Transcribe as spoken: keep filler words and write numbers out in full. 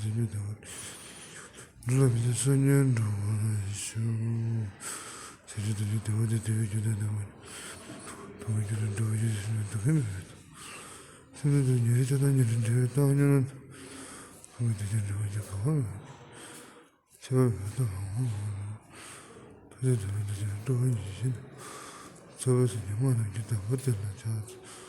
ཚེ་འདི་ལ་མི་ཚེ་སོ་ཉོན་འགྲོ་བ་ཞུ། ཚེ་འདི་ལ་བདེ་བ་དེ་བདེ་བའི་རྒྱུ་དང་བདེ་བ་དེ་བདེ་བའི་རྒྱུ་དང་འགྲོ་བའི་རྒྱུ་དེ་སུ་ཡང་འགྲོ་གི་མེད། སེམས་ཅན་དང་ཉེ་རིང་ཆགས་སྡང་གཉིས་ལས་འབྲེལ་བའི་རྟགས་ཉོན་ནམ། ཁོང་གི་དེ་ཅན་འབྲེལ་བ་ཅན་གང་བ་མེད། ཁྱད་པར་མེད་པར་ཐོབ་པའི་ངོ་བོ། ཐུགས་རྗེ་དང་ལྡན་པའི་སྤྲུལ་པ་ཉིད་བཞིན། ཚོགས་པའི་སེམས་ཀྱི་དངོས་རྣམས་ཀྱི་བདག་པོ་དེ་ལ་ཕྱག་འཚལ།